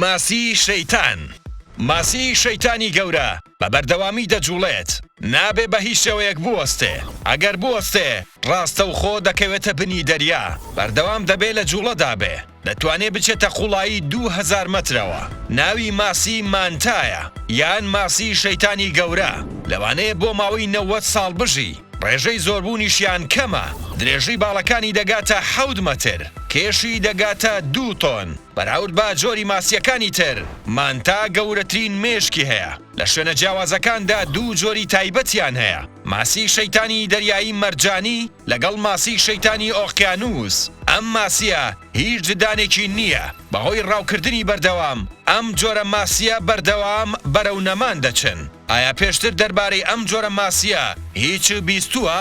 ماسی شەیتان ماسی شەیتانی گەورە بە بەردەوامی دەجوڵێت، نابێ بە هیچ شێوەیەک بوەستێ، ئەگەر بوەستێ ڕاستەوخۆ دەکەوێتە بنی دەریا، بەردەوام دەبێ لە جوڵەدا بێ، دەتوانێ بچێتە قوڵایی 2000 مەترەوە، ناوی ماسی مانتایە یان ماسی شەیتانی گەورە، لەوانەیە بۆ ماوەی 90 ساڵ بژی، ڕێژەی زۆربوونیشیان کەمە، درێژی باڵەکانی دەگاتە حەوت مەتر، کێشی دەگاتە دوو تۆن. بەراورد بە جۆری ماسییەکانی تر، مانتا گەورەترین مێشکی هەیە. لە شوێنە جیاوازەکاندا دوو جۆری تایبەتیان هەیە، ماسی شەیتانی دەریایی مەرجانی لەگەڵ ماسی شەیتانی ئۆقیانووس. ئەم ماسییە هیچ ددانێکی نییە، بەهۆی ڕاوکردنی بەردەوام، ئەم جۆرە ماسییە بەردەوام بەرەو نەمان دەچن. ئایا پێشتر دەربارەی ئەم جۆرە ماسییە هیچ بیستووە؟